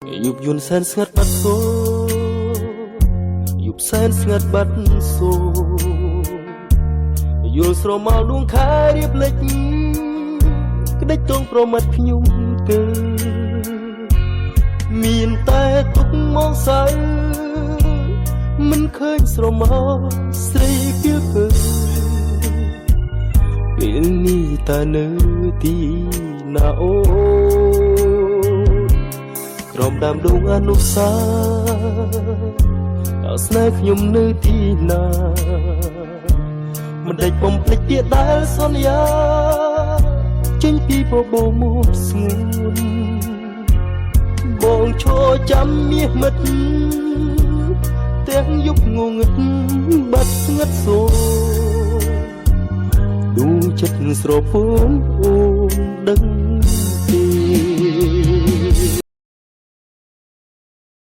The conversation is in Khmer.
យប់យន្តសែនស្ងាត់បាត់សូយប់សែនស្ងាត់បាត់សូយល់ស្រមោលដួងខែរៀបលិចក្តិចតងប្រមាត់ខ្ញុំទៅមានតែទុកមកសៅមិនឃើញស្រមោលស្រីពីលពើពេលនេះតើនៅទីណាអូក្រមដើមដងអនុសាតើស្នេហ៍ខ្ញុំនៅទីណាមិនដេចបំភ្លេចពាក្យដែលសន្យាចេញពីបបោមាត់ស្ងួនបងឈរចាំមាសមិត្តទាំងយប់ងងឹតបាត់ស្ងាត់សូដួងចិត្តស្រពោនអូនដឹងទេ។